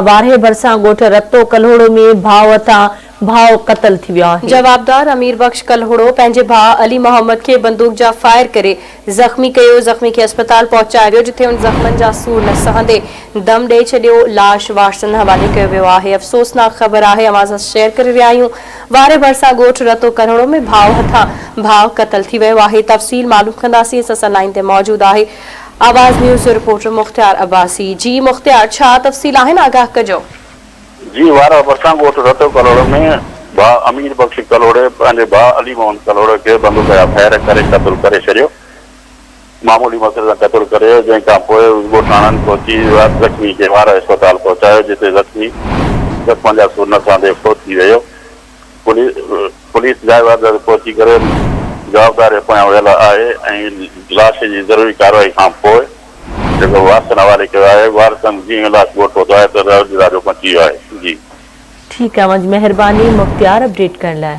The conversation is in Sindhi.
وارهه ڀرسان ڳوٺ رتو ڪلهوڙو ۾ ڀاء هٿان ڀاء قتل ٿي ويو آهي. جوابدار امير بخش ڪلهوڙو پنهنجي ڀاء علي محمد کي بندوق جا فائر ڪري زخمي ڪيو، زخمي کي اسپتال پهچايو ويو جتي هن زخمن جا سور نه سهندي دم ڏئي ڇڏيو، لاش وارثن حوالي ڪيو ويو آهي، افسوسناڪ خبر آهي اوهان سان شيئر ڪري رهيا آهيون وارهه ڀرسان ڳوٺ رتو ڪلهوڙو ۾ ڀاء هٿان ڀاء قتل ٿي ويو آهي، تفصيل معلوم ڪنداسين اسان سان لائين تي موجود آهي. آواز نيوز جو رپورٽر مختيار عباسي جي مختيار ڇا تفصيل آهن آگاهه ڪجو. جي وارهه ڀرسان ڳوٺ رتو ڪلهوڙو ۾ ڀاء امير بخش ڪلهوڙي پنهنجي ڀاء علي محمد ڪلهوڙي کي بندوق جا فائر ڪري قتل ڪري ڇڏيو. معمولي مسئلي تان قتل ڪري ويو جنهن کان پوء ڳوٺاڻن پهچي زخمي کي وارهه اسپتال پهچايو جتي زخمي زخمن جا سور نه سهندي فوت ٿي ويو. پوليس جاء واردات تي پهچي ڪري جوابدار جي پويان ويل آهي ۽ لاش جي ضروري ڪارروائي کان پوء جيڪو وارثن حوالي ڪيو آهي وارثن جيئن ئي لاش ڳوٺ پهتو آهي ته رڙ جو ڏاڍو مچي ويو آهي جي. ٺيڪ آ اوهان جي مهرباني مختيار اپڊيٽ ڪرڻ لاء.